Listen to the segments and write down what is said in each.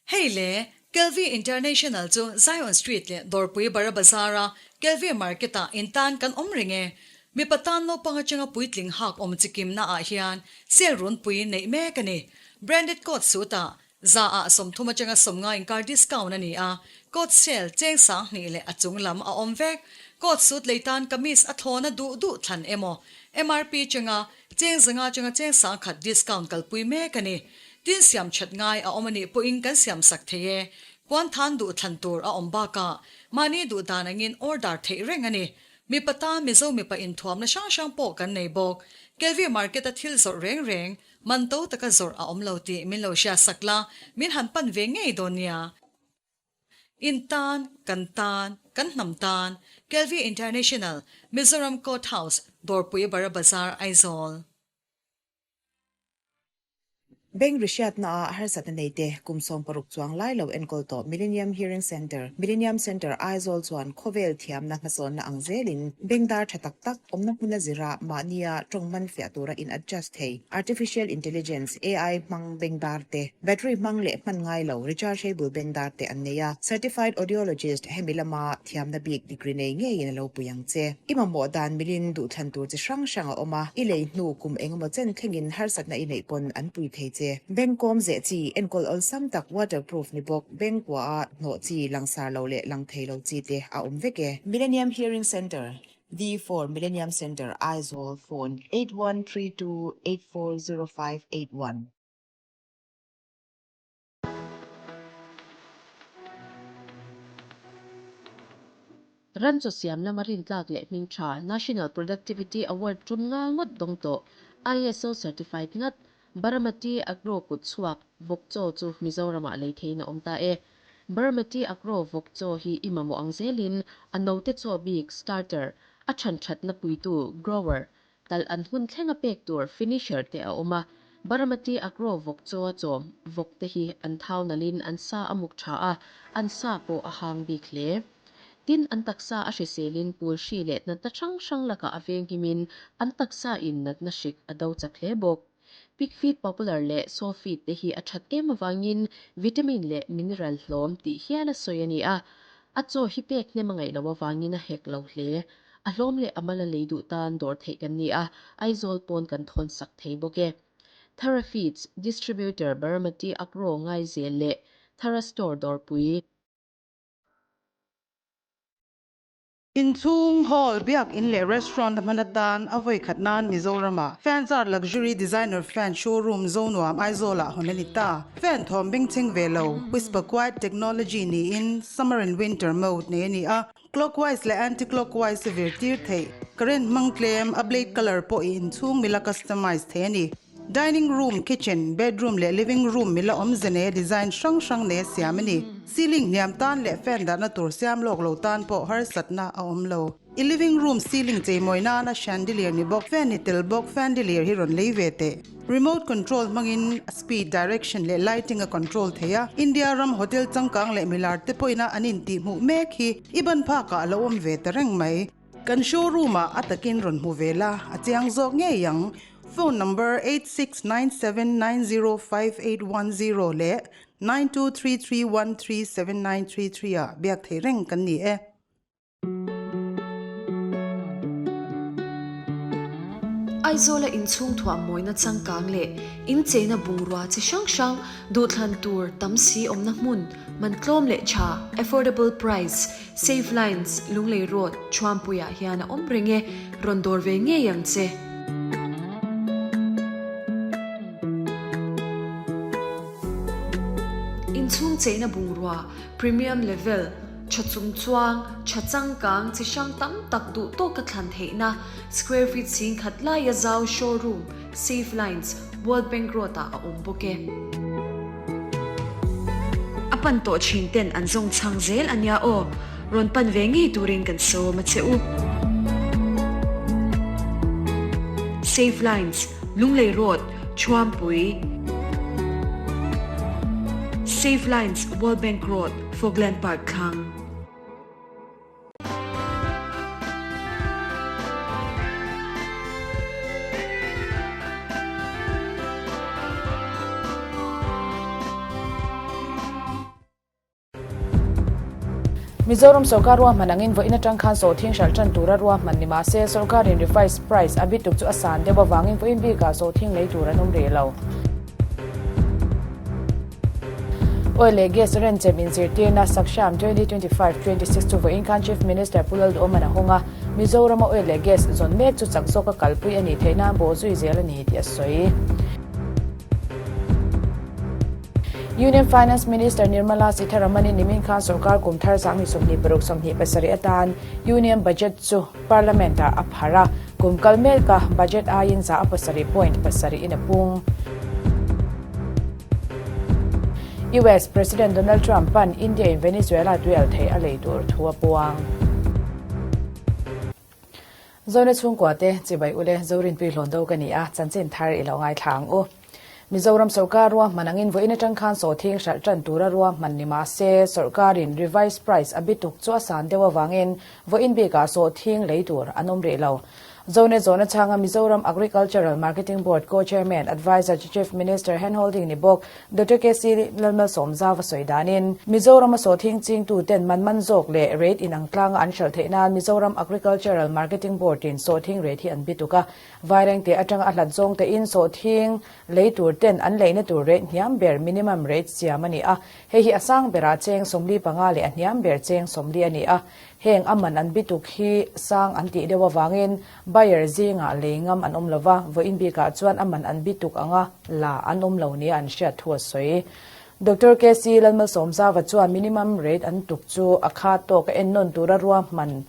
Hei le, Kelvie International chu Zion Street leh Dawrpui Bara Bazar-a Kelvie Market-ah in tan kan awm reng e. Mipa tan naupang atanga puitling hak awm chikimna ah hian sale runpui neih mek a ni. Branded coat suit-ah za ah 30 atanga 50 inkar discount a ni a, coat sale cheng 2000 leh a chung lam a awm vek. Coat suit lei tan kamis a thlawna duh duh thlan emaw MRP atanga Cheng 500 atanga cheng 1000 discount kalpui mek a ni. Tin siam that ngai a awm a nih pawhin kan siam sak thei e. Puan than duh thlan tur a awm bakah mahni duh dan angin order theih reng a ni. Mipa tan Mizo mipa inthuamna hrang hrang pawh kan nei bawk. Kelvie Market a thil zawrh reng reng, man to taka zawrh a awm lo tih min lo hriat sak la, min han pan ve ngei dawn nia. In tan, kan tan, kan hnam tan, Kelvie International, Mizoram Court House, Dawrpui Bara Bazar, Aizawl. Bank rihriatnaah harsatna neite kum 16 chuang lai lo enkawl tawh Millennium Hearing Centre, Millennium Centre Aizawl chuan khawvel thiamna hmasawnna ang zelin bank dar tha tak tak awmna hmuna zira mahnia tawng man fiah tura in adjust thei Artificial Intelligence, AI, hmang bank dar te, Battery hmang leh hman ngai lo rechargeable bank dar te an nei a, Certified Audiologist hemi lama thiamna bik degree nei ngeiin a lo pui ang che. I mamawh dan milin duhthlan tur chi hrang hrang a awm a, i lei hnu kum engemaw chen thlengin harsatna i neih pawn an pui thei che. Bank kawm zeh chi, enkawl awlsam tak waterproof ni bawk, bank kua a hnawh chi, langsar lo leh lang thei lo chi te a awm vek e. Millennium Hearing Centre, V4 Millennium Centre, Aizawl, Phone, 8132840581. Ram chaw siam lama rintlak leh hming tha National Productivity Award tum nga ngawt dawng tawh ISO certified ngat Baramati Agro kut chhuak vawk chaw chu Mizoramah lei theiin a awm ta e. Baramati Agro vawk chaw hi i mamawh ang zelin a note chaw bik, starter, a than thatna puitu, grower, Talh an hun thleng a pek tur finisher te a awm a, Baramati Agro vawk chaw a chawm vawk te hi an thau nalhin an sa a muk tha a, an sa pawh a hang bik hle. Tin, an taksa a hriselin pul hri leh natna hrang hrang lakah a venghimin an taksa in natna hrik a do chak hle bawk. Pig feed popular leh sow feed te hi a that em avangin vitamin leh mineral hlawm tih hial a sawi a ni a, a chaw hi pek hnem a ngaih loh avangin a hek lo hle. A hlawm leh a mal a lei duh tan dawr theih kan ni a, Aizawl pawn kan thawn sak thei bawk e. Thara Feeds, Distributor Baramati Agro Ngaizel leh Thara Store Dawrpui. Inchhung, hall, biakin leh restaurant a hman atan a vawi khat nan Mizoram-ah Fanzar Luxury Designer Fan Showroom Zonuam Aizawl-ah hawn a ni ta. Fan thawm bengchheng ve lo, Whisper Quiet Technology niin Summer and Winter Mode nei a ni a, Clockwise leh Anti-clockwise a vir tir theih. Current hmang tlem, a blade colour pawh i inchhung mila customize thei a ni. Dining room, kitchen, bedroom leh living room mila awmze nei a design hrang hrang nei a siam a ni. Ceiling hniam tan leh fan dahna tur siam lawk lo tan pawh harsatna a awm lo. I living room ceiling cheimawi nana chandelier ni bawk, fan ni tel bawk fandelier hi rawn lei ve teh. Remote control hmangin a speed, direction leh lighting a control thei a. India ram hotel changkang leh milar te pawhin a an intihhmuh mek hi i ban phakah a lo awm ve ta reng mai. Kan showroom ah a takin rawn hmu ve la, a chiang zawk ngei ang. Phone number 8697905810 leh 9233137933 ah biak thei reng kan ni e. Aizawla inchhung thuah mawina changkang leh incheina bungrua chi hrang hrang duhthlan tur tam si awmna hmun man tlawm leh tha, affordable price, Save Lines, Lunglei Road, Thuampuiah hian a awm reng e, rawn dawr ve ngei ang che. Inchhung cheina bungrua, Premium Level, tha chung chuang, tha changkang, chi hrang tam tak duh tawka thlan theihna, square feet 10,000 laia zau showroom, Save Lines, World Bank Road-ah a awm bawk e. A pan tawh thin ten an zawng chhang zel a nia aw, rawn pan ve ngei turin kan sawm a che u. Save Lines, Lunglei Road, Thuampui. Save Lines, World Bank Road, Fogland Park thlang. Mizoram sorkar ruahman angin vawiin atang khan sawhthing hralh tan tura ruahman ni mahse sorkarin revised price a bituk chu a san deuh avangin vawiin bikah sawhthing lei tur an awm rih lo. Oil leh gas renchem inzirtirna Saksham 2025 26 chu vawiin khan Chief Minister Pu Lalduhawman a hawng a, Mizorama oil leh gas zawn mek chu chak zawka kalpui a nih theih nan bawhzui zel a ni tih a sawi. Union Finance Minister Nirmala Sitharaman-in nimin khan sorkar kum thar 2026 27 atan Union Budget chu Parliament-ah a pharh a, kum kal meka budget aiin 7.7 in a pung. US President Donald Trump-a'n India-in Venezuela tuial thei a lei tur thu a puang. Zona chhungkua te chibai ule Zorinpui hlawn do ka ni a, chanchin thar i lo ngaithla ang u. Mizoram sorkar ruahman angin vawiin atang khan sawhthing hralh tan tura ruahman ni mah se, sorkarin revised price a bituk chu a san deuh avangin vawiin bikah sawhthing lei tur an awm rih lo. Zone zawhna chhanga Mizoram Agricultural Marketing Board Co-Chairman, Adviser to Chief Minister Handholding ni bawk Doctor KC Lalmalsawmzau a sawi danin, Mizorama sawhthing chingtuten man man zawk leh rate inang tlanga an hralh theih nan Mizoram Agricultural Marketing Board-in sawhthing rate hi an bituk a. Vairengte atanga a hlat zawng tein sawhthing lei tur ten an leina tur rate hniam ber, minimum rate, siam a ni a. Hei hi a sang berah cheng 45 leh a hniam ber cheng 40 a ni a. Heng a man an bituk hi sang an tih deuh avangin buyer zingah lei ngam an awm lo va, vawiin bikah chuan a man an bituk anga la an awm lo nia an hriat thu a sawi. Doctor KC Lalmalsawmzava chuan minimum rate an tuk chu a kha tawk a ennawn tura ruahman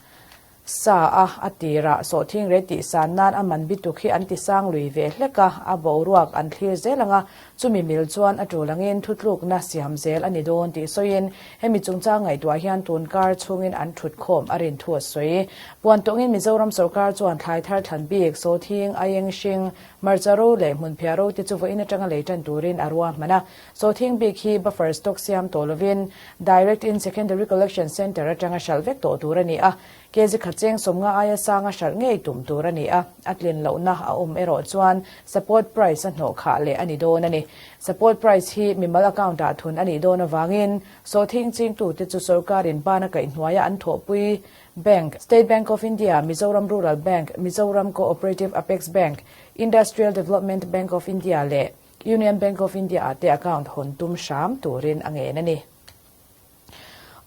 sa a, a tirah sawhthing rate tih san nan a man bituk hi an ti sang lui ve hlek a, a boruak an thlir zel ang a, Chumi mil chuan a tul angin thutlukna siam zel a ni dawn tih sawiin hemi chungchang ngaihtuah hian tun kar chhungin an thut khawm a rin thu a sawi. Puan tawngin Mizoram sorkar chuan thlai thar thlan bik, sawthing, aieng hring, hmarcha ro leh hmunphiah ro te chu vawiin atanga lei tan turin a ruahman a. Sawthing bik hi buffer stock siam tawh lovin direct in secondary collection centre atanga hralh vek tawh tur a ni a. Kg khat cheng 50 aia sanga hralh ngei tum tur a ni a, a tlin lohna a awm erawh chuan support price a hnawh khah leh a ni dawn a ni. Support price hi mimal account-ah thun a nih dawn avangin sawhthing chingtute chu sorkarin bana kaihhnuaia an thawhpui bank, State Bank of India, Mizoram Rural Bank, Mizoram Co-operative Apex Bank, Industrial Development Bank of India leh Union Bank of India-ah te account hawn tum hram turin a ngen a ni.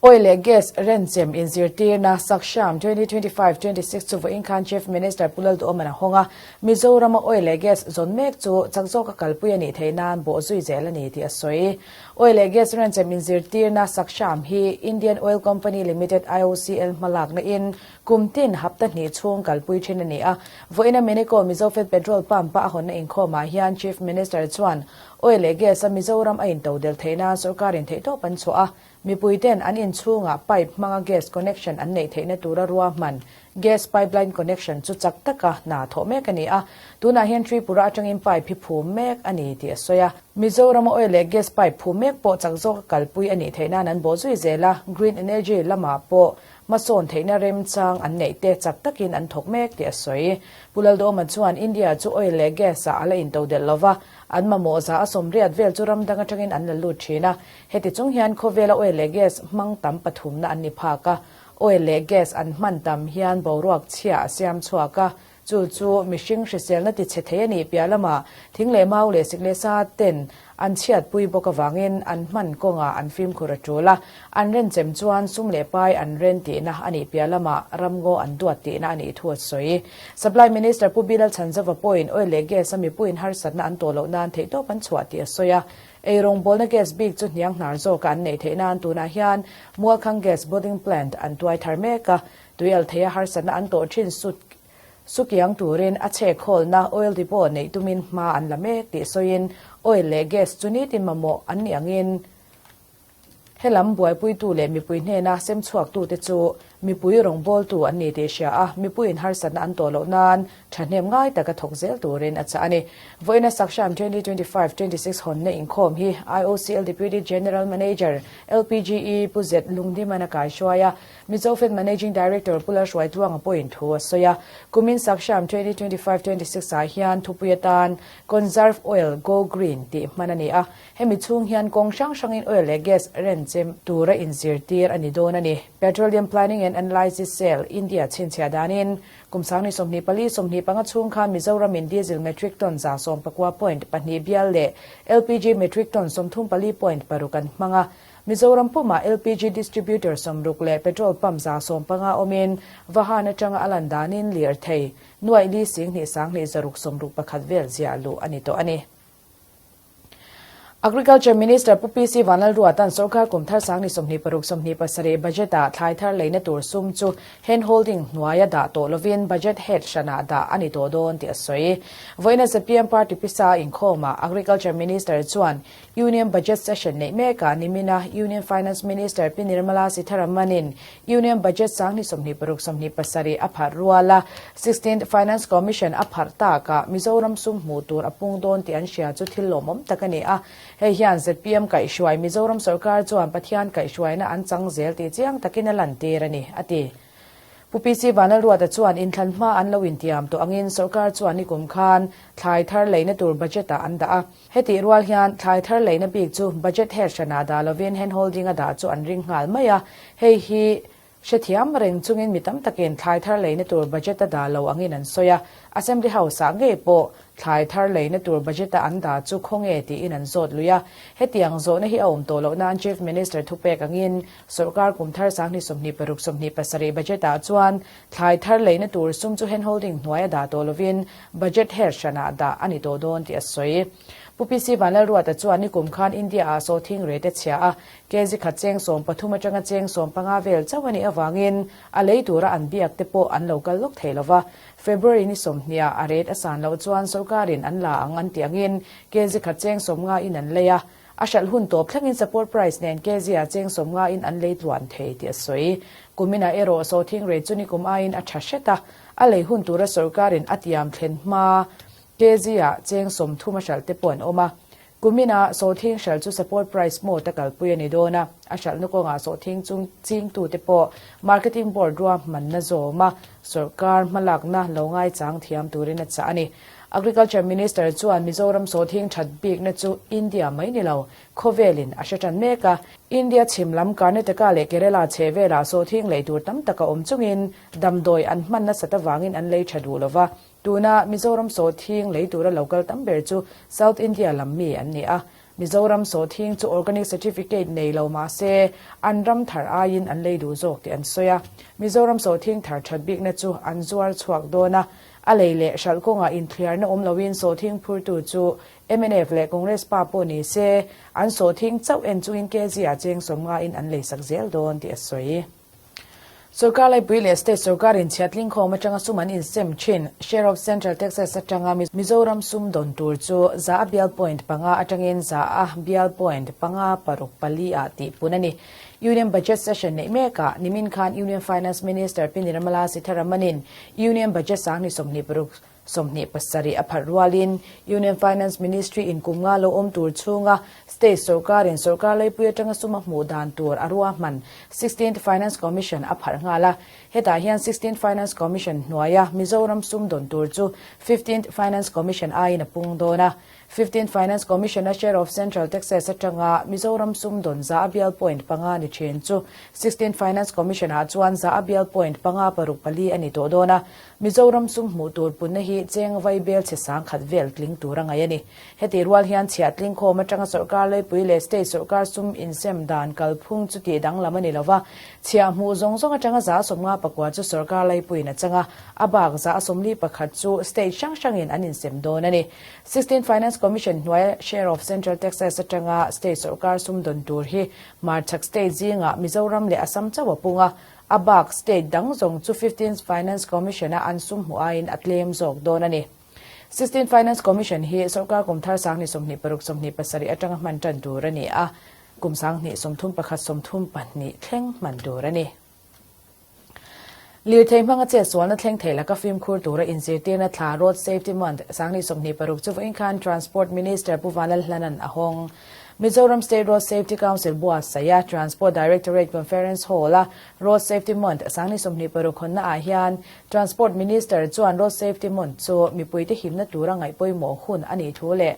Oil leh gas renchem inzirtirna Saksham 2025 26 chu vawiin khan Chief Minister Pu Lalduhawman a hawng a, Mizorama oil leh gas zawn mek chu chak zawka kalpui a nih theih nan bawhzui zel a ni tih a sawi. Oil leh gas renchem inzirtirna Saksham hi Indian Oil Company Limited, IOCL, hmalakna in kum tin hapta hnih chhung kalpui thin a ni a. Vawiina Minico Mizofed Petrol Pump-a a hawnna inkhawmah hian Chief Minister chuan Oil leh gas a Mizoram a intodel theih nan sorkarin theihtawp an chhuah a, mipuiten an inchhungah pipe hmanga gas connection an neih theihna tura ruahman gas pipeline connection chu chak taka hna thawh mek a ni a, tunah hian Tripura atangin pipe hi phum mek a ni tih a sawi a. Mizorama oil leh gas pipe phum mek pawh chak zawka kalpui a nih theih nan an bawhzui zel a, green energy lamah pawh Hmasawn theihna remchang an neih te chak takin an thawk mek tih a sawi. Pu Lalduhawma chuan India chu oil leh gas ah a la intodelh lova, an mamawh za a sawmriat vel chu ram dang atangin an la lut thin a. Heti chung hian khawvela oil leh gas hmang tam pathumna an ni phak a, oil leh gas an hman tam hian boruak chhia a siam chhuak a, Chu chu mihring hriselna ti chhe thei a nih piah lamah thing leh mau leh sik leh sa ten an chhiatpui bawk avangin an hman kawngah an fimkhur a tul a, an renchem chuan sum leh pai an ren tihna a nih piah lamah ramngaw an duat tihna a nih thu a sawi. Supply Minister Pu Bilal Chhanzova pawhin oil leh gas a mipuiin harsatna an tawh loh nan theihtawp an chhuah tih a sawi a, Eirawngbawlna gas bik chu hniang hnar zawka an neih theih nan tunah hian Mualkhang Gas Bottling Plant an tuai thar mek a, Tuial theia harsatna an tawh thin sut sukiang turin a chhek khawlna oil depot neih tumin hma an la mek tih sawiin oil leh gas chu nitin mamawh an nih angin helam buaipuitu leh mipui hnena sem chhuaktute chu Mipui rawngbawltu an ni tih hria a, mipuiin harsatna an tawh loh nan thahnem ngai taka thawk zel turin a chah a ni. Vawiina Saksham 2025 26 hawnna inkhawm hi IOCL Deputy General Manager, LPGE, Pu Zet Lungdiman a kaihruai a, Mizofed Managing Director Pu Lalhruaitluanga pawhin thu a sawi a. Kumin Saksham 2025 26 ah hian thupui atan Conserve Oil, Go Green tih hman a ni a. Hemi chhung hian kawng hrang hrangin oil leh gas renchem tura inzirtir a ni dawn a ni. Petroleum Planning and Analysis Cell, India chhinchhiah danin kum sangni 24 25 chhung khan Mizoramin diesel metric ton 119 point pahnih bial leh LPG metric ton 34 point paruk an hmang a. Mizoram pumah LPG distributor 60 leh petrol pump 115 awmin Vahan atanga a lan danin lirthei nuaih li sing hnih sang hnih zaruk 61 vel ziah luh a ni tawh a ni. Agriculture Minister Pu PC Vanlalruata'n sorkar kum thar sangni 26 27 budget ah thlai thar leina tur sum chu hand holding hnuaia dah tawh lovin budget head hranah dah a ni tawh dawn tih a sawi. Vawiina zpm party pisa inkhawmah Agriculture Minister chuan Union Budget Session neih mekah nimina Union Finance Minister Pi Nirmala Sitharaman-in Union Budget sangni 26 27 a pharh rual a, Sixteenth Finance Commission a pharh takah Mizoram sum hmuh tur a pung dawn tih an hria chu thil lawmawm tak a ni a. Hei hian zpm kaihhruai Mizoram sorkar chuan Pathian kaihhruaina an chang zel tih chiang takin a lantir a ni, a ti. Pu PC Vanlalruata chuan inthlan hma an lo intiam tawh angin sorkar chuan nikum khan thlai thar leina tur budget-ah an dah a. Hetih rual hian thlai thar leina bik chu budget head hranah dah lovin hand holding a dah chu an ring nghal mai a, hei hi hrethiam reng chungin mi tam takin thlai thar leina tur budget a dah lo angin an sawi a, Assembly House-ah ngei pawh thlai thar leina tur budget a an dah chu khawnge tiin an zawt lui a, hetiang zawhna hi a awm tawh loh nan Chief Minister thupek angin sawrkar kum thar sanghnih 26 27 budget ah chuan Thlai thar leina tur sum chu hand holding hnuaia dah tawh lovin budget her hranah dah a ni tawh dawn tih a sawi. Pu PC Vanlalruata chuan nikum khan India-ah sawhthing rate a chhia a, kg khat cheng 13 atanga cheng 15 vel chauh a nih avangin a lei tura an biak te pawh an lo kal lawk thei lova. February ni 20 ah a rate a san loh chuan sorkarin an la ang an tih angin kg khat cheng 50 in an lei a, A hralh hun tawp thlengin support price nen kg-ah cheng 50 in an lei tluan thei tih a sawi. Kuminah erawh sawhthing rate chu nikum aiin a tha hret a, a lei hun tura sorkarin a tiam thlen hma kg-ah cheng 30 a hralh te pawh an awm a. Kuminah sawhthing hralh chu support price mode a kalpui a ni dawn a, a hralhna kawngah sawhthing chung chingtute pawh marketing board ruahmanna zawma sorkar hmalakna lo ngaichang thiam turin a chah a ni. Agriculture Minister chuan Mizoram sawhthing that bikna chu India mai ni lo, khawvelin a hre tan mek a. India chhim lam Karnataka leh Kerala chhe velah sawhthing lei tur tam tak a awm chungin damdawi an hman nasat avangin an lei tha duh lova. Tuna Mizoram sawhthing lei tura lo kal tam ber chu South India lam mi an ni a. Mizoram sawhthing chu organic certificate nei lo mah se an ram thar aiin an lei duh zawk tih an sawi a. Mizoram sawhthing thar that bikna chu an zuar chhuak dawn a. A lei leh hralh kawngah inthliarna awm loin sawhthing phurtu chu mnf leh Congress pa pawh ni se, an sawhthing chauh en chungin kg-ah cheng 50 in an leisak zel dawn tih a sawi. Sorkar laipui leh state sorkarin chhiatling khawm atanga sum an insem thin. Share of Central Taxes atanga Mizoram sum dawn tur chu za a bial point panga atangin za a bial point panga paruk pali ah tih pun a ni. Union Budget Session neih mekah nimin khan Union Finance Minister Pi Nirmala Sitharaman-in Union Budget sangni 26 27 a pharh rualin Union Finance Ministry in kum nga lo awm tur chhunga State sorkarin sorkar laipui atanga sum a hmuh dan tur a ruahman Sixteenth Finance Commission a pharh nghal a. Hetah hian Sixteenth Finance Commission hnuaia Mizoram sum dawn tur chu Fifteenth Finance Commission aiin a pung dawn a. Fifteenth Finance Commission a share of Central Taxes atanga Mizoram sum dawn za a bial point panga ni thin chu Sixteenth Finance Commission ah chuan za a bial point panga paruk pali a ni tawh dawn a. Mizoram sum hmuh tur punna hi cheng vai bel chhe sang khat vel tling tur a ngaih a ni. Heti rual hian chhiah tling khawm atanga sorkar laipui leh state sorkar sum insem dan kalphung chu tih danglam a ni lova, chhiah hmuh zawng zawng atanga 54% chu sorkar laipuiin a chang a, a bak 41% chu state hrang hrangin an insem dawn a ni. Sixteenth Finance Commission hnuaia share of central taxes atanga state sorkar sum dawn tur hi hmarchhak state zingah Mizoram leh Assam chauh a pung a, A bak state dang zawng chu Fifteenth Finance Commission-a an sum hmuh aiin a tlem zawk dawn a ni. Sixteenth Finance Commission hi sorkar kum thar 2026 27 atanga hman tan tur a ni a, kum 2031 32 thleng hman tur a ni. Lirthei hmanga chetsualna thleng thei laka fimkhur tura inzirtirna thla Road Safety Month 2026 chu vawiin khan Transport Minister Pu Vanlalhlanan a hawng. Mizoram State Road Safety Council buatsaih a Transport Directorate Conference Hall-a Road Safety Month 2026 hawnna ah hian Transport Minister chuan Road Safety Month chu mipuite himna tura ngaih pawimawh hun a nih thu leh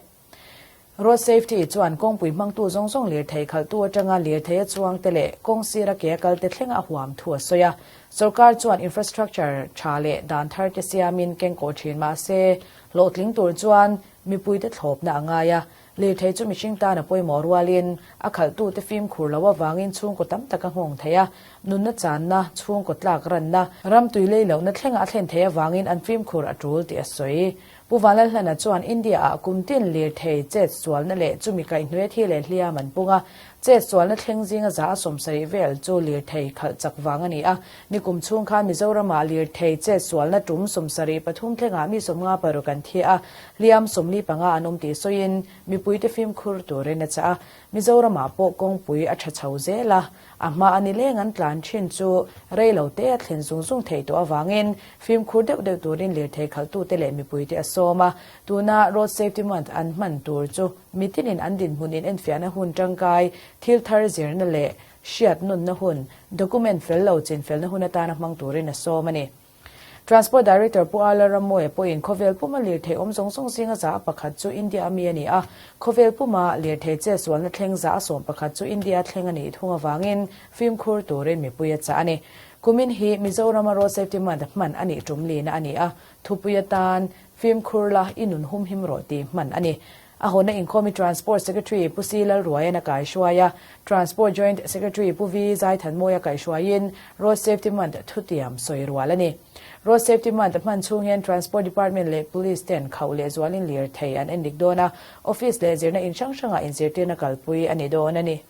Road Safety chuan kawngpui hmangtu zawng zawng lirthei khalhtu atanga lirthei a chuangte leh kawng sira ke a kalte thlenga a huam thu a sawi a. Sorkar chuan infrastructure tha leh dan thar te siamin kengkawh thin mah se, hlawhtling tur chuan mipuite thlawpna a ngai a. Lirthei chu mihring tan a pawimawh rualin a khalhtute fimkhur loh avangin chhungkaw tam tak a nghawng thei a, nunna channa, chhungkaw tlak ranna, ram tui lei lohna thlenga a thlen theih avangin an fimkhur a tul tih a sawi. Pu Vanlalhlana chuan India-ah kum tin lirthei chet sualna leh chumi kaihhnuai thi leh hliam an pung a, chet sualna thleng zinga za a 70 vel chu lirthei khalh chak vang a ni a. Nikum chhung khan Mizoramah lirthei chet sualna tum 73 thlengah mi 56 an thi a, hliam 45 an awm tih sawiin mipuite fimkhur turin a chah a. Mizoramah pawh kawngpui a tha chho zel a, a hma a ni leng an tlan thin chu rei lo te a thlen zung zung theih tawh avangin fimkhur deuh deuh turin lirthei khalhtute leh mipuite a sawm a. Tuna Road Safety Month an hman tur chu mitinin an dinhmun in enfiahna hun tangkai, thil thar zirna leh hriat nunna hun, document fel lo chinfelna hun atana hmang turin a sawm a ni. Transport Director Pu Ala Rammoe pawhin khawvel puma lirthei awm zawng zawng zinga za a pakhat chu India a mi a ni a, khawvel puma lirthei chetsualna thleng za a 11 chu India thleng a nih thung avangin fimkhur turin mipui a chah a ni. Kumin hi Mizorama Road Safety Month hman a nih tum lina a ni a, thupui atan fimkhur la i nun humhim rawh tih hman a ni. A hawnna inkhawmi Transport Secretary Pu Si Lalruaian a kaihruai a, Transport Joint Secretary Pu Vi Zaithanmawia kaihruaiin Road Safety Month thutiam sawi rual a ni. Road Safety Month hman chhung hian Transport Department leh Police ten khauh leh zualin lirthei an endik dawn a, Office leh zirna in hrang hrangah inzirtirna kalpui a ni dawn a ni.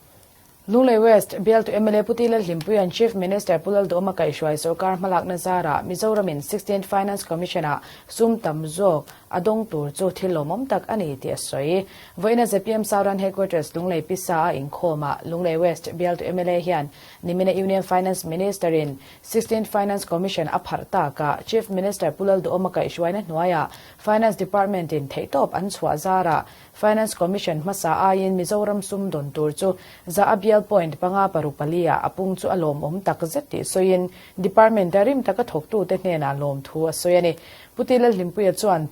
Lunglei West bialtu mla Pu Ti Lalhlimpuia'n Chief Minister Pu Lalduhawma kaihhruai sorkar hmalakna zarah Mizoramin Sixteenth Finance Commission-ah sum tam zawk a dawng tur chu thil lawmawm tak a ni tih a sawi. Vawiina zpm Southern Headquarters Lunglei Pisa a inkhawmah Lunglei West bialtu mla hian nimina Union Finance Minister-in Sixteenth Finance Commission a pharh takah Chief Minister Pu Lalduhawma kaihhruaina hnuaiah Finance Department-in theihtawp an chhuah zarah Finance Commission hmasa aiin Mizoram sum dawn tur chu za a bial point panga paruk pali ah a pung chu a lawmawm tak zet tih sawiin Department a rim taka thawktute hnenah lawmthu a sawi a ni. Pu Ti Lalhlimpuia chuan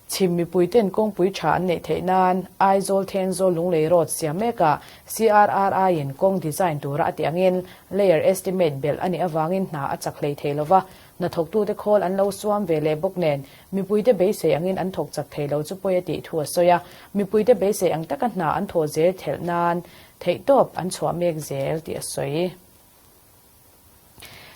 chhim mipuiten kawngpui tha an neih theih nan Aizawl Thenzawl Lunglei Road siam mekah CRRI in kawng design tura a tih angin layer estimate belh a nih avangin hna a chak hlei thei lova, Hnathawktute khawl an lo suam ve leh bawk nen, mipuite beisei angin an thawk chak thei lo chu pawi a tih thu a sawi a, mipuite beisei ang taka hna an thawh zel thelh nan theihtawp an chhuah mek zel tih a sawi.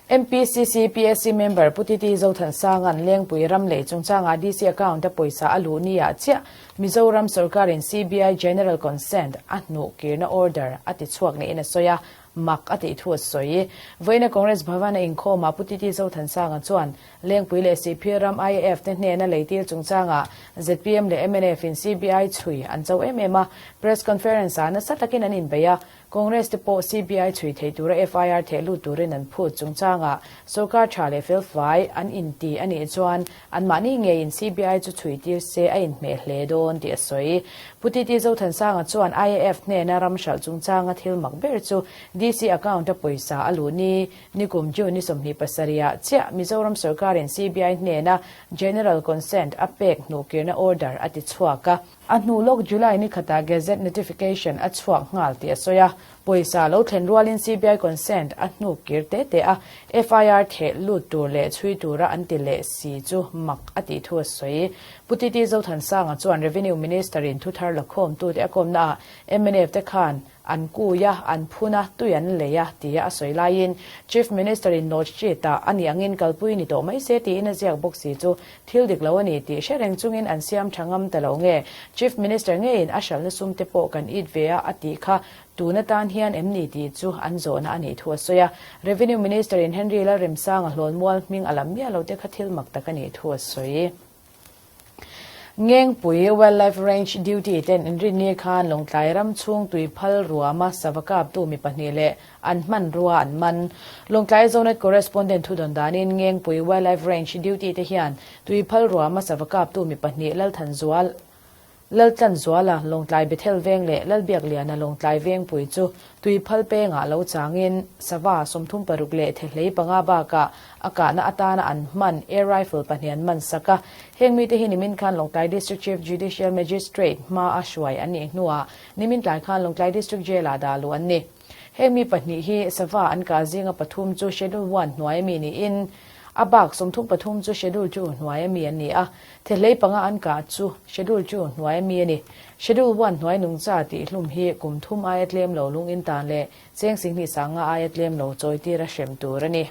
MPCC PSC member Pu Titi Zothansanga'n Lengpui ram lei chungchangah DC account a pawisa a luh ni ah chiah Mizoram sorkarin CBI General Consent a hnuh kirna order a ti chhuak niin a sawi a, Mak a tih thu a sawi. Vawiina Congress Bhavan a inkhawmah Pu Titi Zothansanga chuan Lengpui leh Sihphir ram IAF te hnena leitir chungchangah zpm leh mnf in CBI chhui an cho em em a, Press Conference ah nasa takin an inbeih a, Congress te pawh CBI chhui thei tura FIR theh lut turin an phut chungchangah sorkar tha leh felfai an inti a nih chuan anmahni ngeiin CBI chu chhui tir se a inhmeh hle dawn tih a sawi. Pu Titi Zothansanga chuan IAF hnena ram hralh chungchanga thil mak ber chu DC account-a pawisa a luh ni nikum June ni 27 ah chiah Mizoram sorkarin CBI hnena General Consent a pek hnuhkirna order a ti chhuak a. A hnu lawk July ni khatah Gazette notification a chhuak nghal tih a sawi a. Pawisa lo thlen rualin CBI consent a hnuk kir te te a, FIR theh lut tur leh chhui tura an ti leh si chu mak a tih thu a sawi. Pu Titi Zothansanga chuan Revenue Minister-in thuthar lakhawmtute a kawmnaah mnf te khan an kui a, an phun a, tui an lei a, tia a sawi laiin Chief Minister-in note sheet-ah a nih angin kalpui ni tawh mai se tiin a ziak bawk si chu thil dik lo a ni tih hre reng chungin an siam tha ngam ta lo nge Chief Minister ngeiin a hralhna sum te pawh kan it ve a a tih kha tun atan hian em ni tih chu an zawhna a nih thu a sawi a. Revenue Minister-in Henry Lalremsanga hlawnmual hming a lam miah lo te kha thil mak tak a nih thu a sawi. Ngengpui Wildlife Range Duty ten inrinni khan Lawngtlai ram chhung tui phal ruama sava kaptu mi pahnih leh an hmanrua an man. Lawngtlai Zonet Correspondent thudawn danin Ngengpui Wildlife Range Duty te hian tui phal ruama sava kaptu mi pahnih Lalthanzual Laltlanzuala Lawngtlai Bethel Veng leh Lalbiakliana Lawngtlai Vengpui chu tui phal pengah lo changin sava 36 leh thehlei panga bakah a kahna atana an hman air rifle pahnih an man sak a. Heng mite hi nimin khan Lawngtlai District Chief Judicial Magistrate hma a hruai an nih hnuah nimin tlai khan Lawngtlai District Jail-ah dah luh an ni. Heng mi pahnih hi sava an kah zinga pathum chu Schedule One hnuai ami niin a bak 33 chu Schedule Two hnuai ami an ni a. Thehlei panga an kah chu Schedule Two hnuai ami a ni. Schedule One hnuai nungcha tih hlum hi kum thum aia tlem lo lung in tan leh cheng singhnih sanga aia tlem lo chawi tir a hrem tur a ni.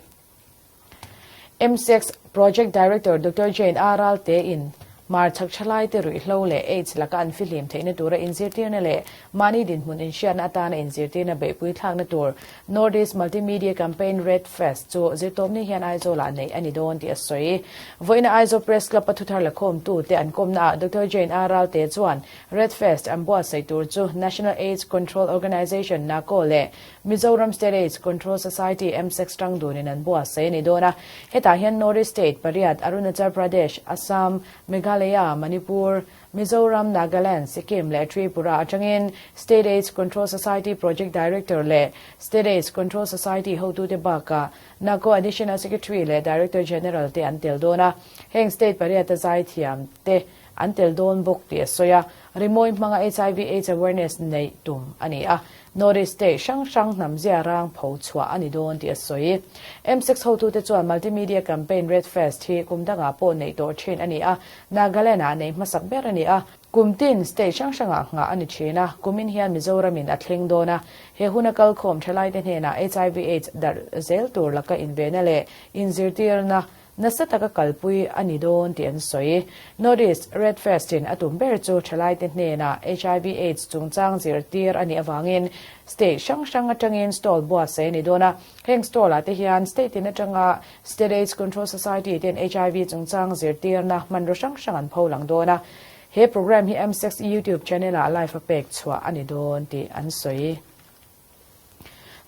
MSEX Project Director Doctor Jane A Ralte in Mar chhak thalai te ruihhlo leh AIDS laka an fihlim theihna tura inzirtirna leh mahni dinhmun inhriatna atana inzirtirna beihpui thlakna tur North East Multimedia Campaign Red Fest chu zirtawpni hian Aizawlah neih a ni dawn tih a sawi. Vawiina Aizawl Press Club a thuthar lakhawmtu te an kawmnaah Doctor Jane A Ralte chuan Red Fest an buatsaih tur chu National AIDS Control Organisation, NACO, leh Mizoram State AIDS Control Society, MSEC, tang dunin an buatsaih a ni dawn a. Hetah hian North East State pariat, Arunachal Pradesh, Assam, Meghalaya, Manipur, Mizoram, Nagaland, Sikkim leh Tripura atangin State AIDS Control Society Project Director leh State AIDS Control Society hotute bakah NACO Additional Secretary leh Director General te an tel dawn a. Heng state pariata zaithiam te an tel dawn bawk tih a sawi a, rimawi hmanga HIV AIDS awareness neih tum a ni a. North East state hrang hrang hnam zia rang pho chhuah a ni dawn tih a sawi. M6 hotute chuan multimedia campaign Red Fest hi kum dangah pawh neih tawh thin a ni a, Nagaland-ah neih hmasak ber a ni a. Kum tin state hrang hrangah nghah a ni thin a, kumin hian Mizoramin a thleng dawn a. He huna kalkhawm thalaite hnenah HIV AIDS darh zel tur laka invehna leh inzirtirna Nasa taka kalpui a ni dawn tih an sawi. North East Red Fest in a tum ber chu thalaite hnenah HIV AIDS chungchang zirtir a nih avangin state hrang hrang atangin stall buatsaih a ni dawn a. Heng stall ah te hian state tin atanga State AIDS Control Society ten HIV chungchang zirtirna hmanraw hrang hrang an pho lang dawn a. He programme hi MSEC YouTube channel ah live a pek chhuah a ni dawn tih an sawi.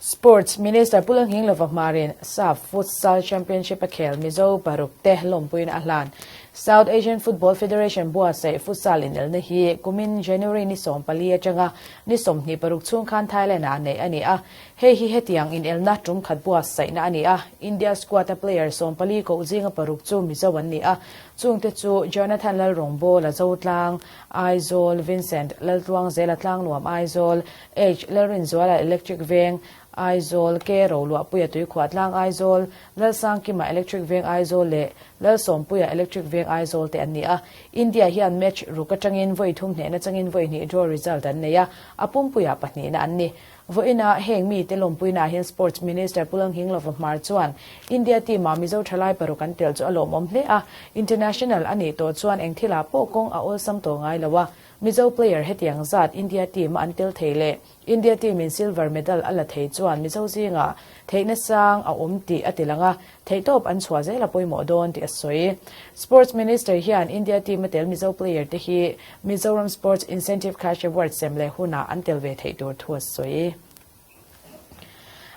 Sports Minister Pu Lalnghinglova Hmarin SAFF Futsal Championship a khel Mizo paruk te lawmpuiin a hlan. South Asian Football Federation buatsaih futsal inelna hi kumin January ni 14 atanga ni 26 chhung khan Thailand-ah neih a ni a. Hei hi hetiang inelna tum khat buatsaihna a ni a. India squad-a player 14 koh zinga paruk chu Mizo an ni a. Chungte chu Jonathan Lalrawngbawla Zotlang, Aizawl, Vincent Laltluangzela Tlangnuam Aizawl, H. Lalrinzuala Electric Veng, Aizawl, K. Roluahpuia Tuikhuah Tlang Aizawl, Lalsangkima Electric Veng Aizawl leh Lalsawmpuia Electric Veng Aizawl te an ni a. India hian match ruk atangin vawi thum hnehna changin vawi hnih draw result an nei a, a pumpuiah pahnihna an ni. Vawiinah heng mite lawmpuinaah hian Sports Minister Pu Lalnghinglova Hmar chuan India team-ah Mizo thalai paruk an tel chu a lawmawm hle a, international a nih tawh chuan eng thilah pawh kawng a awlsam tawh ngai lo a, Mizo player hetiang zat India team a an tel thei leh India team in silver medal a la thei chuan Mizo zingah theihna sang a awm tih a ti lang a, theihtawp an chhuah zel a pawimawh dawn tih a sawi. Sports Minister hian India team a tel Mizo player te hi Mizoram Sports Incentive Cash Award sem leh hunah an tel ve theih tur thu a sawi.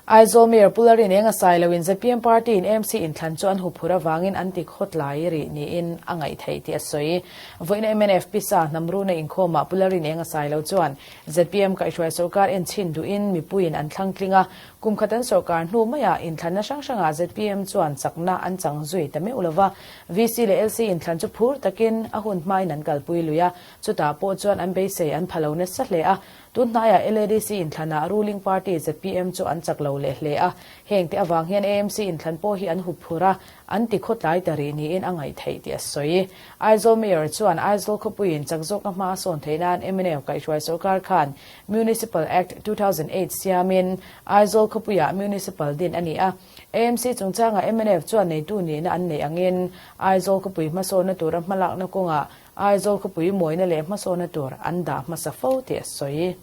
Aizawl Mayor Pu Larin eng a sai loin zpm party in AMC inthlan chu an huphur avangin an ti khawtlai rih niin a ngaih theih tih a sawi. Vawiina mnf pisa hnam runa inkhawmah Pu Larin eng a sai lo chuan zpm kaihhruai sorkar en chhin duhin mipuiin an thlang tling a, kum khat an sorkar hnu maiah inthlanna hrang hrangah zpm chuan chakna an chang zui ta meuh lova. VC leh LC inthlan chu phur takin a hun hmain an kalpui lui a, chutah pawh chuan an beisei an pha lo nasa hle a. Tunhnaiah LADC inthlanah ruling party zpm chu an chak lo leh hle a, heng te avang hian AMC inthlan pawh hi an hup phur a, an ti khawtlai ta rih niin a ngaih theih tih a sawi. Aizawl Mayor chuan Aizawl khawpuiin chak zawka hma a sawn theih nan mnf kaihhruai sorkar khan Municipal Act 2008 siamin Aizawl khawpuiah Municipal din a ni a, AMC chungchangah mnf chuan neitu nihna an neih angin Aizawl khawpui hmasawnna tura hmalakna kawngah Aizawl khawpui mawina leh hmasawnna tur an dah hmasa fo tih a sawi.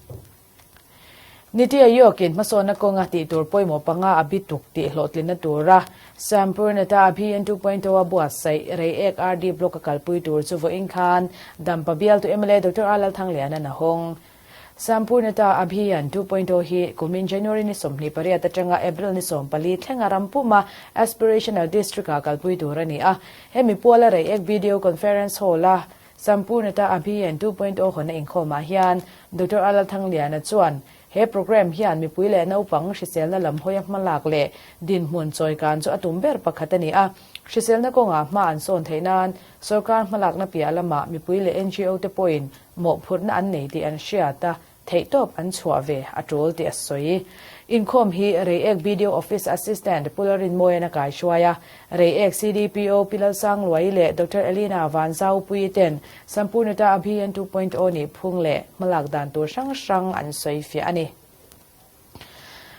Niti Aayog-in hmasawnna kawnga tih tur pawimawh panga a bituk tih hlawhtlinna tura Sampurnata Abhiyan 2.0 a buatsaih Reiek RD Block a kalpui tur chu vawiin khan Dampa bialtu mla Doctor R Lalthangliana'n a hawng. Sampurnata Abhiyan 2.0 hi kumin January ni 28 atanga April ni 14 thlenga ram puma Aspirational District-ah kalpui tur a ni a. Hemi puala Reiek Video Conference Hall-a Sampurnata Abhiyan 2.0 hawnna inkhawmah hian Doctor R Lalthangliana chuan he programme hian mipui leh naupang hriselna lam hawia hmalak leh dinhmun chawikan chu a tum ber pakhat a ni a. Hriselna kawngah hma an sawn theih nan sorkar hmalakna piah lamah mipui leh NGO te pawhin mawhphurhna an nei tih an hriat a, theihtawp an chhuah ve a tul tih a sawi. Inkhawm hi Reiek BDO Office Assistant Pu Lalrinmawian a kaihruai a, Reiek CDPO Pi Lalsangluai leh Doctor Elina Vanzaupuii ten Sampurnata Abhiyan 2.0 nih phung leh hmalak dan tur hrang hrang an sawi fiah a ni.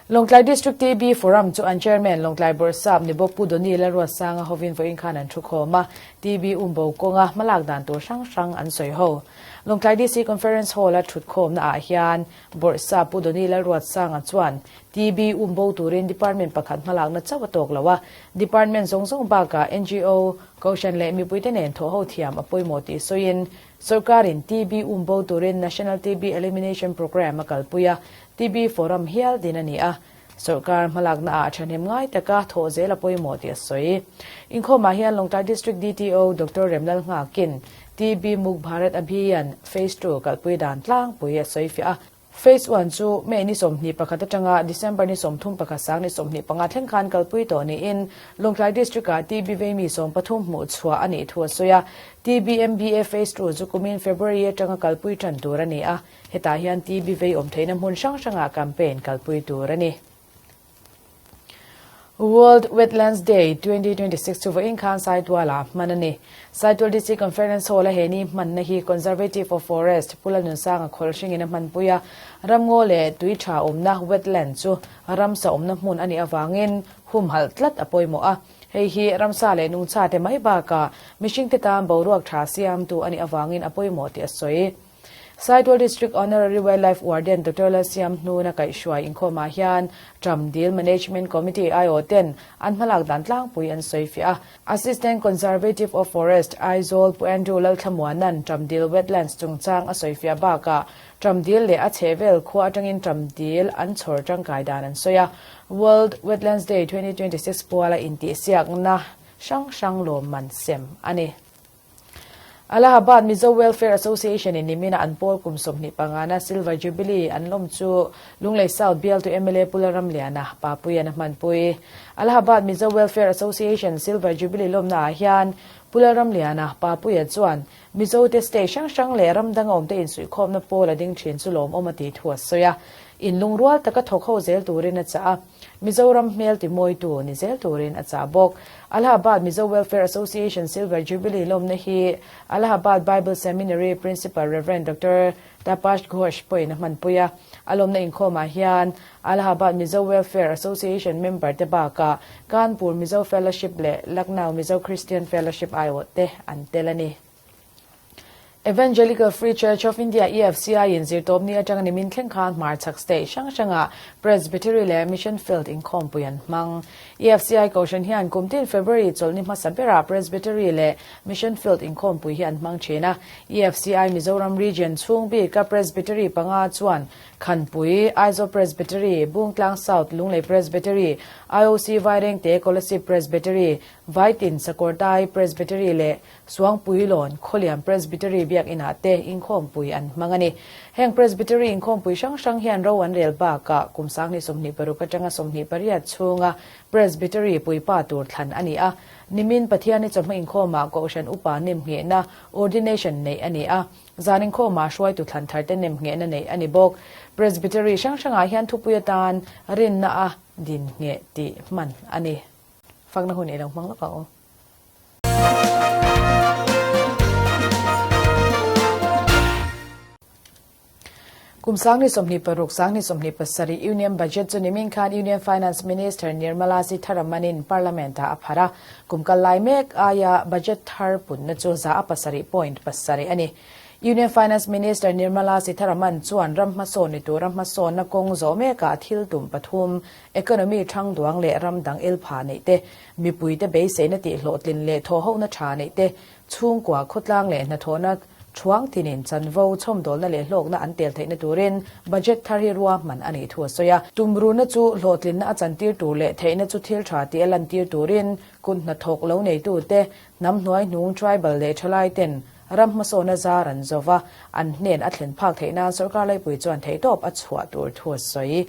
Lawngtlai District TB Forum chu an Chairman Lawngtlai Bawrhsap ni bawk Pu Donny Lalruatsanga hovin vawiin khan an thukhawm a, TB umbo kawnga hmalak dan tur hrang hrang an sawi ho. Lawngtlai DC Conference Hall-a thutkhawmna ah hian Bawrhsap Pu Donny Lalruatsanga chuan TB umbo turin Department pakhat hmalakna chauh a tawk lo a, Department zawng zawng bakah NGO, Kohhran leh mipuite nen thawhho thiam a pawimawh tih sawiin Sorkarin TB umbo turin National TB Elimination Programme a kalpui a, TB Forum hial din a ni a, sorkar hmalakna ah thahnem ngai taka thawh zel a pawimawh tih a sawi. Inkhawmah hian Lawngtlai District DTO Doctor Remlal Nghakin TB Muk Bharat Abhiyan Phase Two kalpui dan tlangpui a sawi fiah a. Phase One chu May ni 21 atanga December ni 31 sang ni 25 thleng khan kalpui tawh niin Lawngtlai District ah TB veimi 13 hmuh chhuah a nih thu a sawi a. TBMBA Phase Two chu kumin February atanga kalpui tan tur a ni a. Hetah hian TB vei awm theihna hmun hrang hrangah campaign kalpui tur a ni. World Wetlands Day 2026 chu vawiin khan Saitualah hman a ni. Saitual DC Conference Hall-a he ni hmanna hi Conservative of Forest Pu Lalnunsanga khawlh hringin a hmanpui a, ramngaw leh tui tha awmna wetland chu ramsa awmna hmun a nih avangin humhalh tlat a pawimawh a. Hei hi ramsa leh nungchate mai bakah mihringte tan boruak tha siamtu a nih avangin a pawimawh tih a sawi. Saitual District Honorary Wildlife Warden Doctor Lalsiam Hnuna kaihhruai inkhawmah hian Tram Dil Management Committee aiawh ten an hmalak dan tlangpui an sawi fiah a. Assistant Conservative of Forest, Aizawl Pu Andrew Lalthlamuana'n Tram Dil Wetlands chungchang a sawi fiah bakah Tram Dil leh a chhehvel khua atangin Tram Dil an chhawr tangkai dan an sawi a. World Wetlands Day 2026 puala intihsiakna hrang hrang lawmman sem a ni. Allahabad Mizo Welfare Association in nimina an pawl kum 25 na Silver Jubilee an lawm chu Lunglei South bialtu mla Pu Lalramliana Papuian a hmanpui. Allahabad Mizo Welfare Association Silver Jubilee lawmna ah hian Pu Lalramliana Papuia chuan Mizo te state hrang hrang leh ram danga awmte insuihkhawmna pawl a ding thin chu lawmawm a tih thu a sawi a, inlungrual taka thawk ho zel turin a chah a. Mizoram hmel timawitu ni zel turin a chah bawk. Allahabad Mizo Welfare Association Silver Jubilee lawmna hi Allahabad Bible Seminary Principal Rev. Doctor Tapash Ghosh pawhin a hmanpui a. A lawmna inkhawmah hian Allahabad Mizo Welfare Association member te bakah Kanpur Mizo Fellowship leh Lucknow Mizo Christian Fellowship aiawh te an tel a ni. Evangelical Free Church of India, EFCI, in zirtawpni atanga nimin thleng khan hmarchhak state hrang hrangah Presbytery leh Mission Field inkhawmpui an hmang. EFCI Kohhran hian kum tin February chawlhni hmasa berah Presbytery leh Mission Field inkhawmpui hi an hmang thin a. EFCI Mizoram Region chhung bika Presbytery panga chuan Khanpui, Aizawl Presbytery, Bungtlang South, Lunglei Presbytery, IOC Vairengte, Kolasib Presbytery, Vaitin, Sakawrtai Presbytery leh Suangpuilawn, Khawlian Presbytery biakinah te inkhawmpui an hmang a ni. Heng Presbytery inkhawmpui hrang hrang hian ro an rel bakah kum 2026 atanga 28 chhunga Presbytery puipa tur thlan a ni a. Nimin Pathiani chawhma inkhawmah Kohhran Upa nemnghehna, Ordination, neih a ni a. Zan inkhawmah hruaitu thlan tharte nemnghehna neih a ni bawk. Presbytery hrang hrangah hian thupui atan rinna a din ngheh tih hman a ni. Fakna hun i lo hmang lawk ang u. Kum 2026, 2027 Union Budget chu nimin khan Union Finance Minister Nirmala Sitharaman-in Parliament-ah a pharh a. Kum kal lai mek aia budget thar punna chu 7.7 a ni. Union Finance Minister Nirmala Sitharaman chuan ram hmasawn ni tura hmasawnna kawng zawh mekah thil tum pathum, economy thang duang leh ram dang elpha neih te, mipuite beiseina tihhlawhtlin leh thawhhohna tha neih te, Chhungkua, khawtlang leh hnathawhna thuang tinin chanvo, chhawmdawlna leh hlawkna an tel theihna turin budget thar hi ruahman a nih thu a sawi a. Tumruhna chu hlawhtlinna a chantir tur leh theihna chu thil tha tih a lantir turin kut hnathawk lo neitute, hnam hnuai hnung tribal leh thalai ten ram hmasawna zar an zo va, an hnen a thlen phak theih nan sorkar laipui chuan theihtawp a chhuah tur thu a sawi.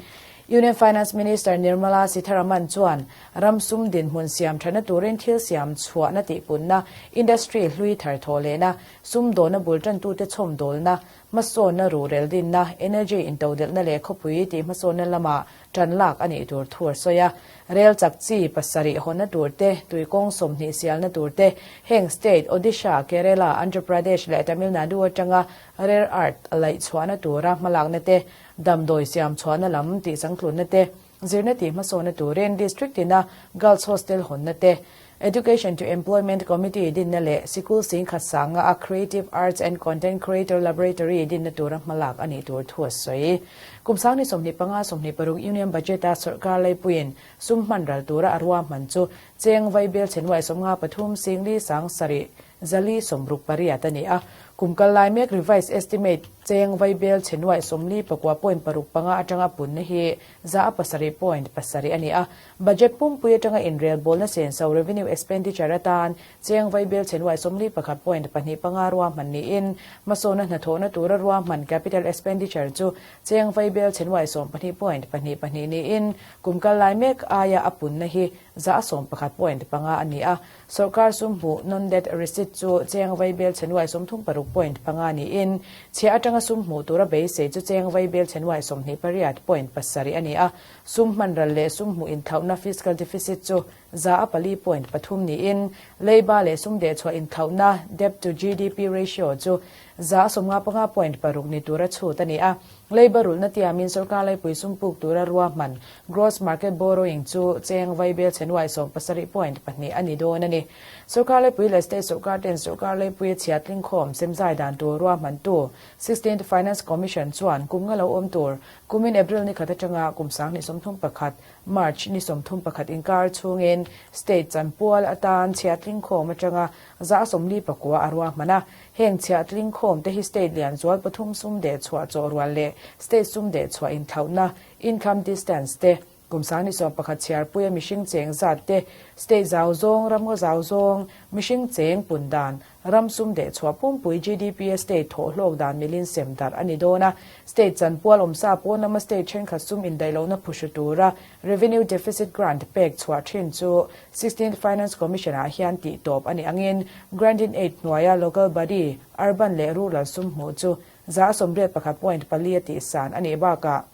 Union Finance Minister Nirmala Sitharaman chuan ram sum dinhmun siam thana turin thil siam chhuahna tihpunna, industry hlui thar thawh lehna, sum dawna bul tantute chhawmdawlna, hmasawnna ruhrel dinna, energy intodelhna leh khawpui tih hmasawnna lama tan lak a nih tur thu a sawi a. Rel chak chi pasarih hawnna tur te, tuikawng 20 sialna tur te, heng state Odisha, Kerala, Andhra Pradesh leh Tamil Nadu atanga rare earth laih chhuahna tura hmalakna te, Damdawi siam chhuahna lam tih changtlunna te, zirna tih hmasawnna turin District tina Girls Hostel hawnna te, Education to Employment Committee dinna leh sikul singkhat sanga a Creative Arts and Content Creator Laboratory dinna tura hmalak a nih tur thu a sawi. Kum sang ni 25 26 Union Budget-a sawrkar leipuiin sum hman ral tura a ruahman chu cheng vaibel chhennuai 53 singli sang sarih Zali 68 a ni a, kum kal lai mek revised estimate cheng vaibel chhe nuaih 44 point paruk panga atanga punna hi za a pasarih point pasarih a ni a. Budget pumpui atanga inrelbawlna senso revenue expenditure atan cheng vaibel chhe nuaih 41 point pahnih panga ruahman niin hmasawna hnathawhna tura ruahman capital expenditure chu cheng vaibel chhe nuaih 12 point pahnih pahnih niin kum kal lai mek aia a punna hi za a 11 point panga a ni a. Sorkar sum hmuh non-debt receipt chu cheng vaibel chhe nuai 36 point panga niin, chhia atanga sum hmuh tura beisei chu cheng vaibel chhe nuai 28 point pasarih a ni a. Sum hman ral leh sum hmuh inthlauhna fiscal deficit chu za a pali point pathum niin, leiba leh sum dehchhuah inthlauhna debt to GDP ratio chu za a 55 point paruk ni tura chhut a ni a. Leiba rulhna tiamin sorkar laipui sum puk tura ruahman gross market borrowing chu cheng vaibel chhe nuai 70 point pahnih a ni dawn a ni. Sorkar laipui leh state sorkar ten sorkar laipuia chhia tlingkhawm semzai dan tur ruahmantu Sixteenth Finance Commission chuan kum nga lo awm tur kumin April ni khat atanga kum 2031 March ni 31 inkar chhungin state chanpual atan chhia tlingkhawm atanga za 49 a ruahman a. Heng chhiah tlingkhawm te hi state lian zual pathum sum deh chhuah chawh rual leh state sum deh chhuah inthlauhna, income distance, te, kum sang ni 11 chhiarpuia mihring cheng zat te, state zau zawng, ramngaw zau zawng, mihring cheng pun dan, ram sum deh chhuah pumpui GDP a state thawh hlawk dan milin sem darh a ni dawn a. State chanpual awmsa pawn lama state thenkhat sum indaihlohna phuhru tura revenue deficit grant pek chhuah thin chu Sixteenth Finance Commission ah hian tih tawp a nih angin Grant-in-Aid hnuaia local body, urban leh rural sum hmuh chu za 81 point pali a tihsan a nih bakah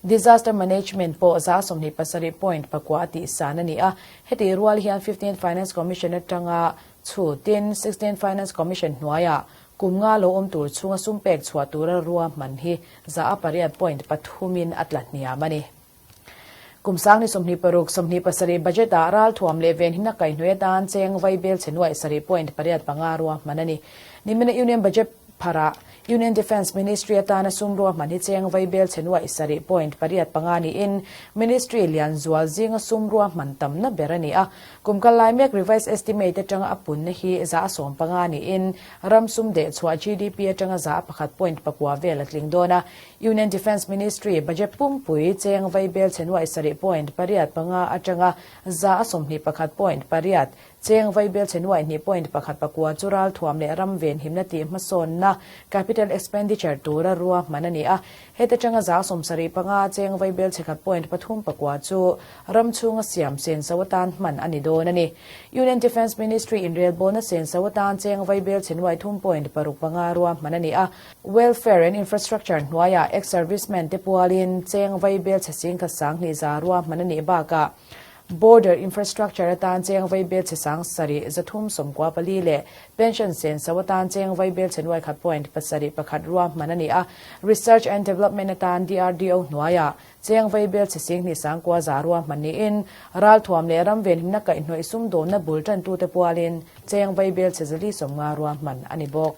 Disaster Management pawh za 27 point pakua a tihsan a ni a. Hetih rual hian Fifteenth Finance Commission atanga chhutin Sixteenth Finance Commission hnuaiah kum nga lo awm tur chhunga sum pek chhuah tura ruahman hi za a pariat point pathumin a tla hniam a ni. Kum sang ni 26, 27 budget ah ralthuam leh venhimna kaihhnawih atan cheng vaibel chhe nuaih sarih point pariat panga ruahman a ni. Nimina Union Budget pharah Union Defence Ministry atana sum ruahman hi cheng vaibel chhe nuaih sarih point pariat panga niin Ministry lian zual zinga sum ruahman tamna ber a ni a. Kum kal lai mek revised estimate atanga a punna hi za a 15 niin ram sum dehchhuah GDP atanga za a pakhat point pakua vel a tling dawn a. Union Defence Ministry budget pumpui cheng vaibel chhe nuaih sarih point pariat panga atanga za a 21 point pariat cheng vaibel chhe nuaih hnih point pakhat pakua chu ralthuam leh ram venhimna tih hmasawnna capital expenditure tura ruahman a ni a. Heta tanga za 75 cheng vaibel chhe khat point pathum pakua chu ram chhunga siam senso atan hman a ni dawn a ni. Union Defence Ministry inrelbawlna senso atan cheng vaibel chhe nuaih thum point paruk panga ruahman a ni a. Welfare and Infrastructure hnuaiah ex-servicemen te pualin cheng vaibel chhe singkhat sang hnih za ruahman a nih bakah Border Infrastructure atan cheng vaibel chhe sang sarih zathum sawmkua pali leh Pension senso atan cheng vaibel chhe nuai khat point pasarih pakhat ruahman a ni a. Research and Development atan DRDO hnuaiah cheng vaibel chhe sing hnih sang kua za ruahman niin ralthuam leh ram venhimna kaihhnawih sumdawnna bul tantute pualin cheng vaibel chhe zali 50 ruahman a ni bawk.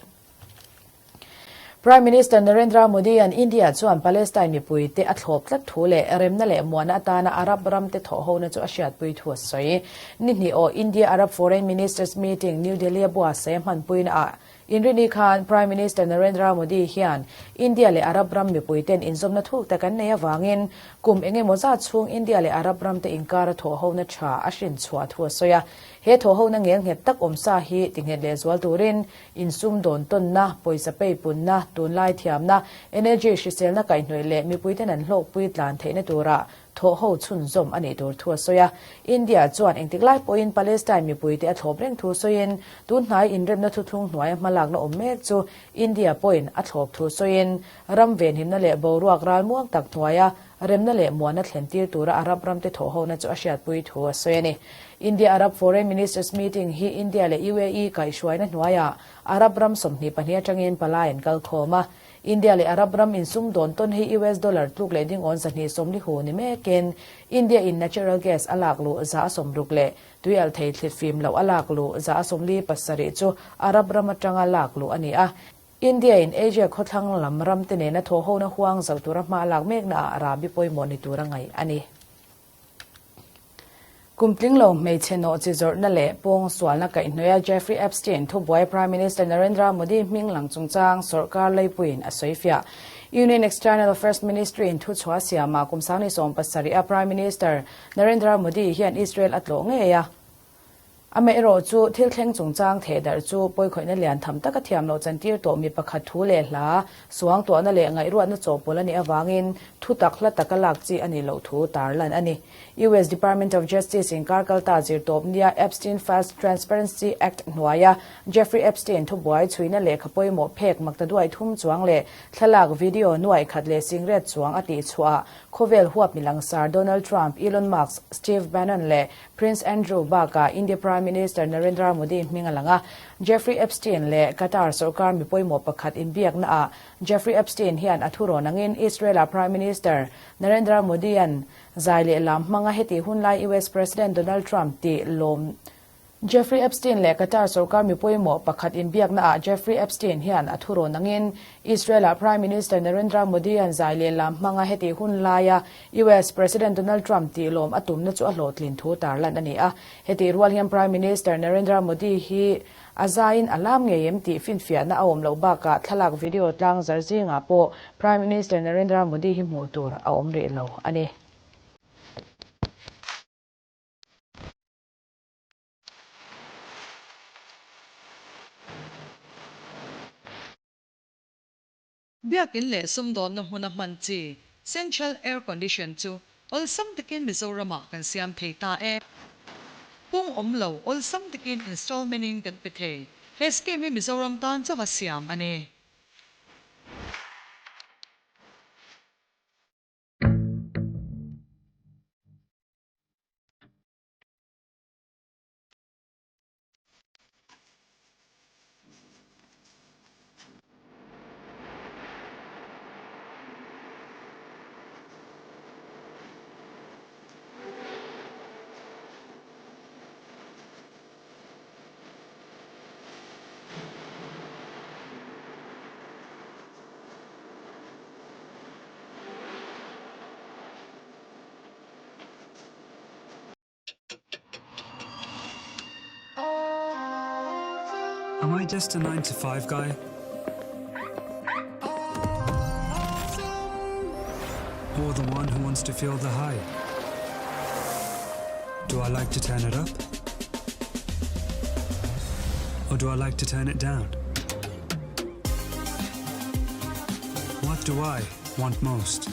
Prime Minister Narendra Modi-a'n India chuan Palestine mipuite a thlawp tlat thu leh remna leh muana atana Arab ramte thawhhona chu a hriatpui thu a sawi. Ni hnih aw India-Arab Foreign Ministers Meeting New Delhi-a buatsaih a hmanpuina ah Inrini khan Prime Minister Narendra Modi hian India leh Arab ram mipuiten inzawmna thuk tak an nei avangin kum eng emaw zat chhung India leh Arab ramte inkara thawhhona tha a hrinchhuah thu a sawi a. He thawhhona ngelnghet tak awmsa hi tinghet lehzual turin Insum dawn tawnna, pawisa peipunna, tunlai thiamna, energy hriselna kaihhnawih leh mipuiten an hlawkpui tlan theihna tura thawhho chhunzawm a nih tur thu a sawi a. India chuan engtik lai pawhin Palestine mipuite a thlawp reng thu sawiin, tun hnai inremna thuthlung hnuaia hmalakna awm mek chu India pawhin a thlawp thu sawiin, ram venhimna leh boruak ralmuang tak hnuaia remna leh muanna thlentir tura Arab ramte thawhhona chu a hriatpui thu a sawi a ni. India-Arab Foreign Ministers Meeting hi India leh UAE kaihhruaina hnuaiah Arab ram 22 atangin palai an kal khawm a. India leh Arab ram insum dawn tawn hi US dollar tluk leh dingawn 240 hu ni mekin India in natural gas a lak luh 60 leh tuialhthei thlit fim loh a lak luh 47 chu Arab ram atanga lak luh a ni a. India in Asia khawthlang lam ramte nena thawhhona huang zauh tura hma a lak mekna ah Rabi pawimawh ni tura ngaih a ni. Kum tling lo hmeichhe nawh chi zawrhna leh pawng sualna kaihhnawih a Jeffrey Epstein thubuai Prime Minister Narendra Modi hming lang chungchang sawrkar leipuiin a sawifiah. Union External Affairs Ministry in thuchhuah siamah kum 2017 a Prime Minister Narendra Modi hian Israel a tlawh ngei a. Amaherawh chu, thil thleng chungchang theh darh chu pawikhawihna lian tham taka thiam loh chantir tawh mi pakhat thu leh hla, suangtuahna leh ngaihruatna chawhpawlh a nih avangin thu tak hla taka lak chi a nih loh thu tarlan a ni. US Department of Justice in kar kalta zirtawp nia Epstein Files Transparency Act hnuaia Jeffrey Epstein thubuai chhuina lehkha pawimawh phek maktaduai thum chuang leh thlalak video nuaih khat leh singret chuang a tihchhuah khawvel huap mi langsar Donald Trump, Elon Musk, Steve Bannon leh Prince Andrew bakah India Prime Minister Narendra Modi hming a lang a, Jeffrey Epstein leh Qatar sorkar mi pawimawh pakhat inbiaknaah Jeffrey Epstein hian a thurawn angin Israel-a Prime Minister Narendra Modi-a'n zai leh lam hmanga heti hunlai US President Donald Trump tih lawm Jeffrey Epstein leh Qatar sorkar mi pawimawh pakhat inbiaknaah Jeffrey Epstein hian a thurawn angin Israel-a Prime Minister Narendra Modi-a'n zai leh lam hmanga heti hunlaia US President Donald Trump tih lawm a tumna chu a hlawhtlin thu tarlan a ni a. Hetih rual hian Prime Minister Narendra Modi hi a zaiin a lam ngei em tih finfiahna a awm loh bakah thlalak video tlang zar zingah pawh Prime Minister Narendra Modi hi hmuh tur a awm rih lo a ni. Biakin leh sumdawnna hmuna hman chi Central Air Condition chu awlsam takin Mizoramah kan siam thei ta e. Pung awm lo awlsam takin installment in kan pe thei. He scheme hi Mizoram tan chauha siam a ni. Am I just a 9 to 5 guy? Or the one who wants to feel the high? Do I like to turn it up? Or do I like to turn it down? What do I want most?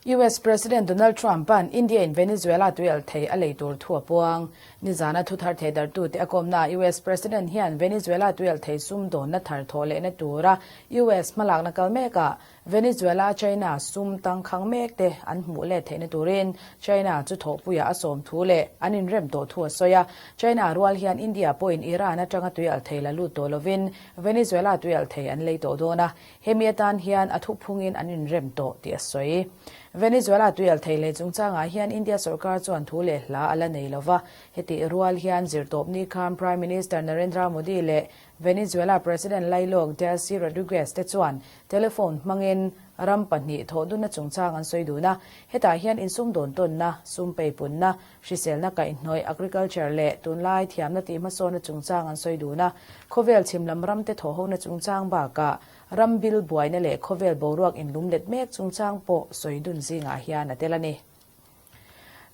US President Donald Trump-a'n India in Venezuela tuialh thei a lei tur thu a puang. Nizana thu thar thei darhtute a kawmnaah US President hian Venezuela tuialh thei sum dawnna thar thawh lehna tura US hmalakna kal mekah Venezuela China sum tangkhang mek te an hmuh let theihna turin China chu thawhpuiah a sawm thu leh an inrem tawh thu a sawi a. China rual hian India pawhin Iran atanga tuialh thei la lut tawh lovin Venezuela tuialh thei an lei tawh dawn a, hemi atan hian a thuphungin an inrem tawh tih a sawi. Venezuela tuial thei leh chungchangah hian India sorkar chuan thu leh hla a la nei lo va, hetih rual hian zirtawpni khan Prime Minister Narendra Modi leh Venezuela President lailawk Delcy Rodriguez te chuan telephone hmangin ram pahnih thawhdunna chungchang an sawi dun a, hetah hian insumdawn tawnna, sum peipunna, hriselna kaihhnawih, agriculture leh tunlai thiamna tihhmasawnna chungchang an sawi dun a, khawvel chhim lam ramte thawhhona chungchang bakah ram bil buaina leh khawvel boruak inlumlet mek chungchang pawh sawi dun zingah hian a tel a ni.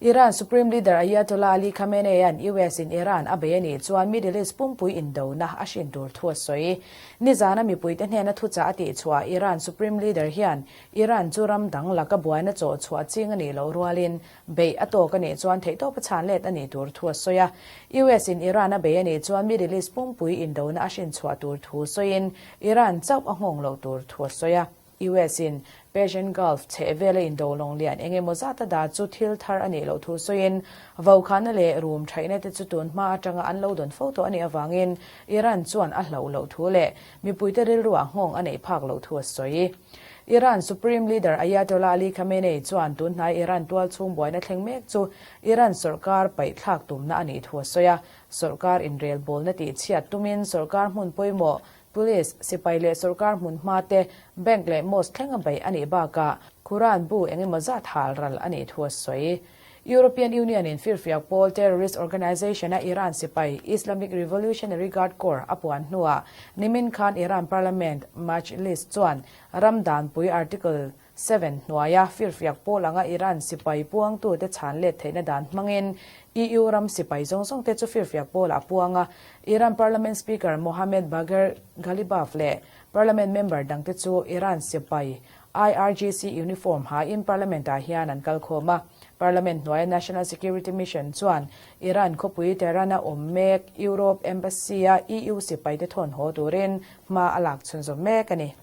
Iran Supreme Leader Ayatollah Ali Khamenei-a'n US-in Iran a bei a nih chuan Middle East pumpui indona a hrin tur thu a sawi. Nizana mipuite hnena thuchah a tihchhuah Iran Supreme Leader hian Iran chu ram dang laka buaina chawh chhuah ching a nih loh rualin beih a tawk a nih chuan theihtawp a chhan let a nih tur thu a sawi a. US-in Iran a bei a nih chuan Middle East pumpui indona a hrin chhuah tur thu sawiin Iran chauh a nghawng loh tur thu a sawi a. US-in Persian Gulf chhehvela indo lawng lian eng emaw zat a dah chu thil thar a nih loh thu sawiin, vaukhana leh rum thaihna te chu tun hma atanga an lo dawn fo tawh a nih avangin Iran chuan a hlauh loh thu leh mipuite rilruah nghawng a neih phak loh thu a sawi. Iran Supreme Leader Ayatollah Ali Khamenei chuan tun hnai Iran tual chhung buaina thleng mek chu Iran sawrkar paihthlak tumna a nih thu a sawi a, sawrkar inrelbawlna tihchhiat tumin sawrkar hmun pawimawh Police, sipai leh sawrkar hmun hma te, bank leh mosque thleng a beih a nih bakah Quran bu eng emaw zat hal ral a nih thu a sawi. European Union in firfiak pawl terrorist organization a Iran sipai Islamic Revolutionary Guard Corps a puan hnuah nimin khan Iran parliament Majlis chuan ram danpui article Seven hnuaia firfiak pawl anga Iran sipai puangtute chhan let theihna dan hmangin EU ram sipai zawng zawngte chu firfiak pawlah a puang a. Iran Parliament Speaker Mohammad Bagher Ghalibaf leh Parliament member dangte chu Iran sipai IRGC uniform hain Parliament-ah hian an kal khawm a. Parliament hnuaia National Security Mission chuan Iran khawpui Tehran-a awm mek Europe Embassy-a EU sipaite thawn haw turin hma a lak chhunzawm mek a ni.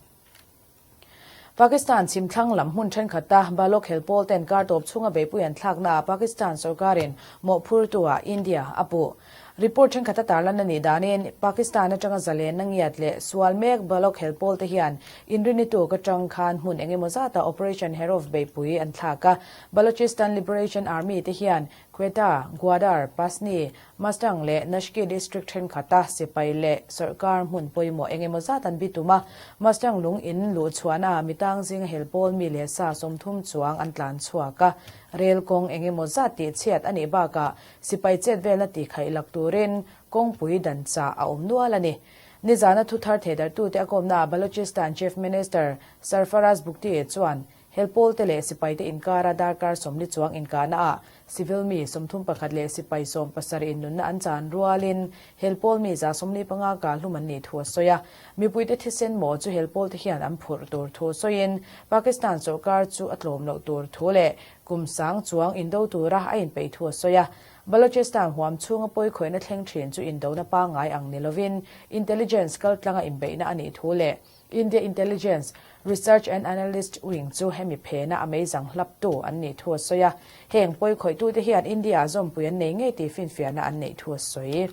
Pakistan chhimthlang lam hmun thenkhat-a Baloch hel pawl ten kar tawp chhunga beihpui an thlaknaah Pakistan sorkarin mawhphurtu-ah India a puh. Report thenkhat a tarlan a nih danin Pakistan atanga zalenna ngiat leh sual mek Baloch hel pawl te hian inrinituk atang khan hmun eng emaw zata Operation Herof beihpui an thlak a. Balochistan Liberation Army te hian Quetta, Gwadar, Pasni, Mustang leh Nashki district thenkhat-a sipai leh sawrkar hmun pawimawh eng emaw zat an bitum a, Mustang lung in luh chhuahnaah mi tang zinga hel pawl mi leh sa 30 chuang an tlan chhuak a, rel kawng eng emaw zat tih chhiat a nih bakah sipai chet velna tihkhaih lak turin kawngpui dan chah a awm nual a ni. Nizana thuthar thehdarhtute a kawmnaah Balochistan Chief Minister Sarfaraz Bugti chuan Hel pawlte leh sipaite inkara darkar 40 chuang inkahnaah civil mi 31 leh sipai 17 in nunna an chan rualin hel pawl mi 145 kah hlum an nih thu a sawi a. Mipuite thisen maw chu hel pawlte hian an phurh tur thu sawiin Pakistan sawrkar chu a tlawm loh tur thu leh kum sang chuang indo tura a inpeih thu a sawi a. Balochistan huam chhunga pawikhawihna thleng thin chu indona pangngai ang ni lovin intelligence kaltlanga inbeihna a nih thu leh India Intelligence, Research and Analyst Wing chu hemi phena a meizang hlaptu an nih thu a sawi a. Heng pawikhawih-tute hian India-ah zawmpui an nei ngei tih finfiahna an neih thu a sawi.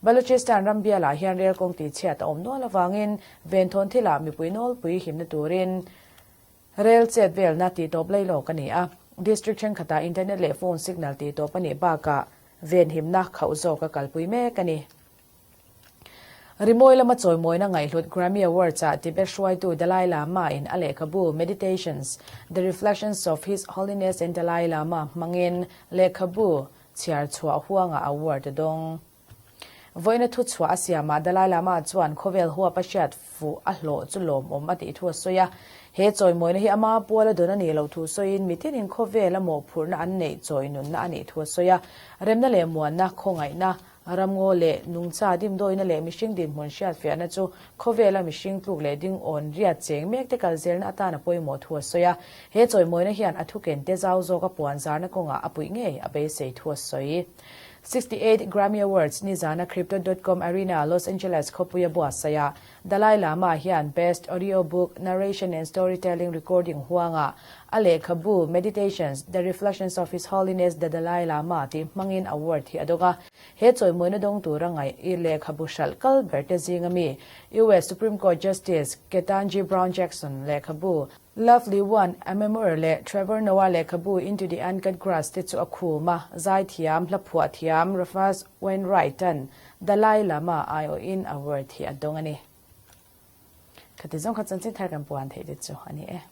Balochistan ram bialah hian rel kawng tihchhiat a awm nual avangin venthawn thilah mipui nawlpui himna turin rel chet velna tihtawp lailawk a ni a. District thenkhatah internet leh phone signal tihtawp a nih bakah venhimna khauh zawk a kalpui mek a ni. Rimawi lama chawimawina ngaihhlut Grammy Awards-ah Tibet hruaitu Dalai Lama-in a lehkhabu Meditations, The Reflections of His Holiness and Dalai Lama hmangin lehkhabu chhiar chhuah huangah award a dawng. Vawiina thuchhuah a siamah Dalai Lama chuan khawvel huap a hriat fuh a hlawh chu lawmawm a tih thu a sawi a. He chawimawina hi ama puala dawn a nih loh thu sawiin mitinin khawvela mawhphurhna an neih chawi nunna a nih thu a sawi a. Remna leh muanna, khawngaihna, Ramngaw leh nungcha dimdawina leh mihring dinhmun hriatfiahna chu khawvela mihring tluk leh ding awn riat cheng mek te kal zelna atan a pawimawh thu a sawi a. He chawimawina hian a thukente zau zawka puan zarna kawngah a puih ngei a beisei thu a sawi. 68 Grammy Awards nizana Crypto dot com Arena, Los Angeles khawpuia buatsaihah Dalai Lama hian Best Audio Book, Narration and Storytelling Recording huangah a lehkhabu Meditations, The Reflections of His Holiness the Dalai Lama tih hmangin award hi a dawng a. He chawimawina dawng tura ngaih i lehkhabu hralh kal ber te zinga mi US Supreme Court Justice Ketanji Brown Jackson lehkhabu. Lovely One, A Memoir leh Trevor Noah lehkhabu Into the Uncut Grass te chu a khum a, zaithiam, hlaphuah thiam Rufus Wainwright-a'n Dalai Lama aiawhin award hi a dawng a ni. Khati zawng kha chanchin thar kan puan theih te chu a ni e.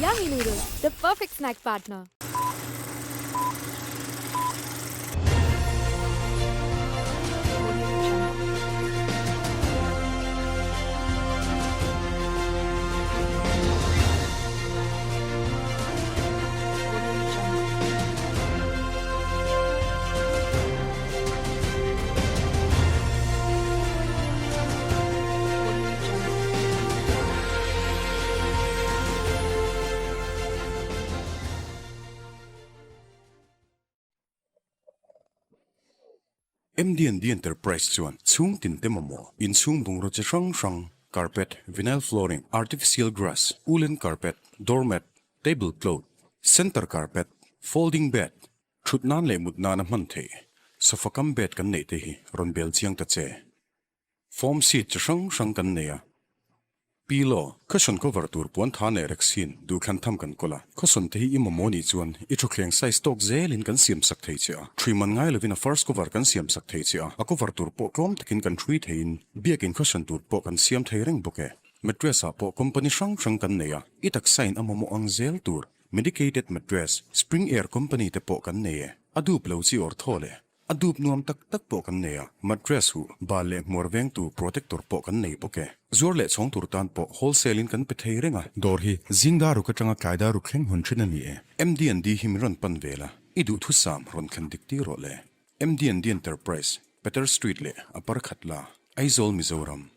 Yummy noodles, the perfect snack partner. MDND Enterprise chuan chhung tin te mamawh inchhung bungraw chi hrang hrang, carpet, vinyl flooring, artificial grass, woolen carpet, doormat, table cloth, center carpet, folding bed, Thut nan leh mut nana hman theih sofa kam bed kan neih te hi rawn bel chiang ta che. Foam seat chi hrang hrang kan nei a. Pillow, cushion cover tur puan tha leh rexin duhthlan tham kan kawl a. Cushion te hi i mamawh nih chuan i thutthleng size tawk zelin kan siam sak thei che a. Thui man ngai lovin a first cover kan siam sak thei che a. A cover tur pawh tlawm takin kan thui theiin biakin cushion tur pawh kan siam thei reng bawk e. Mattress ah pawh company hrang hrang kan nei a. I taksa in a mamawh ang zel tur Medicated mattress, Spring Air company te pawh kan nei e. A dup lo chi awr thaw le. A dup nuam tak tak pawh kan nei a. Mattress huh, bal leh hmuar vengtu protector pawh kan nei bawk e. Zuar leh chhawng tur tan pawh wholesale in kan pe thei reng a. Dawr hi zingdar ruk atanga tlaidar ruk thleng hawn thin a ni e. MD&D hi min rawn pan vel a, i duhthusam rawn thlen dik tir rawh le. MD&D Enterprise, Peter Street leh a par khat la, Aizawl, Mizoram.